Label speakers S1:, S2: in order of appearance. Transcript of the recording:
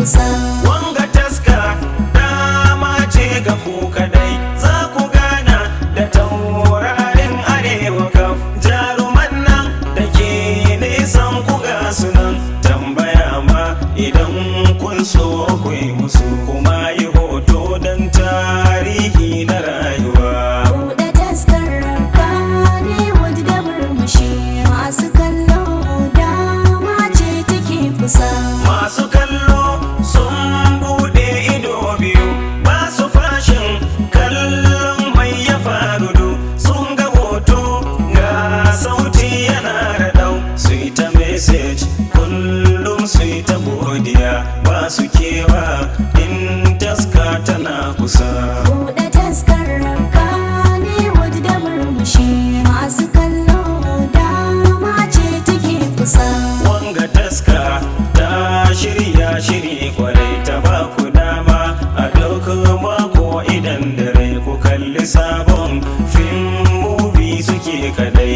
S1: kusa.
S2: Wanga taska dama ce ga ku kadai, za ku gana da taurarin Arewa kaf, jaruman nan da ke nisan ku ga sunan. Tambaya ma idan kun so ku yi musu, kuma yi hoto don tarihi na rayuwa.
S1: Buɗe taskar Kannywood da murmushi, masu kallo, dama ce take kusa.
S2: Masu kallo sun bude ido biyu, ba su fashin kallon mai ya faru du. Sun ga hoto, ga sauti yana raɗau, su yi ta message kullum, su yi ta godiya, ba su kewa in taska tana kusa.
S1: Buɗe taskar Kannywood da murmushi, masu kallo, dama ce take kusa.
S2: Wanga taska ta shirya shiri kwarai, ta ba ku dama a duk mako idan dare ku kalli sabon fim, movie suke kadai.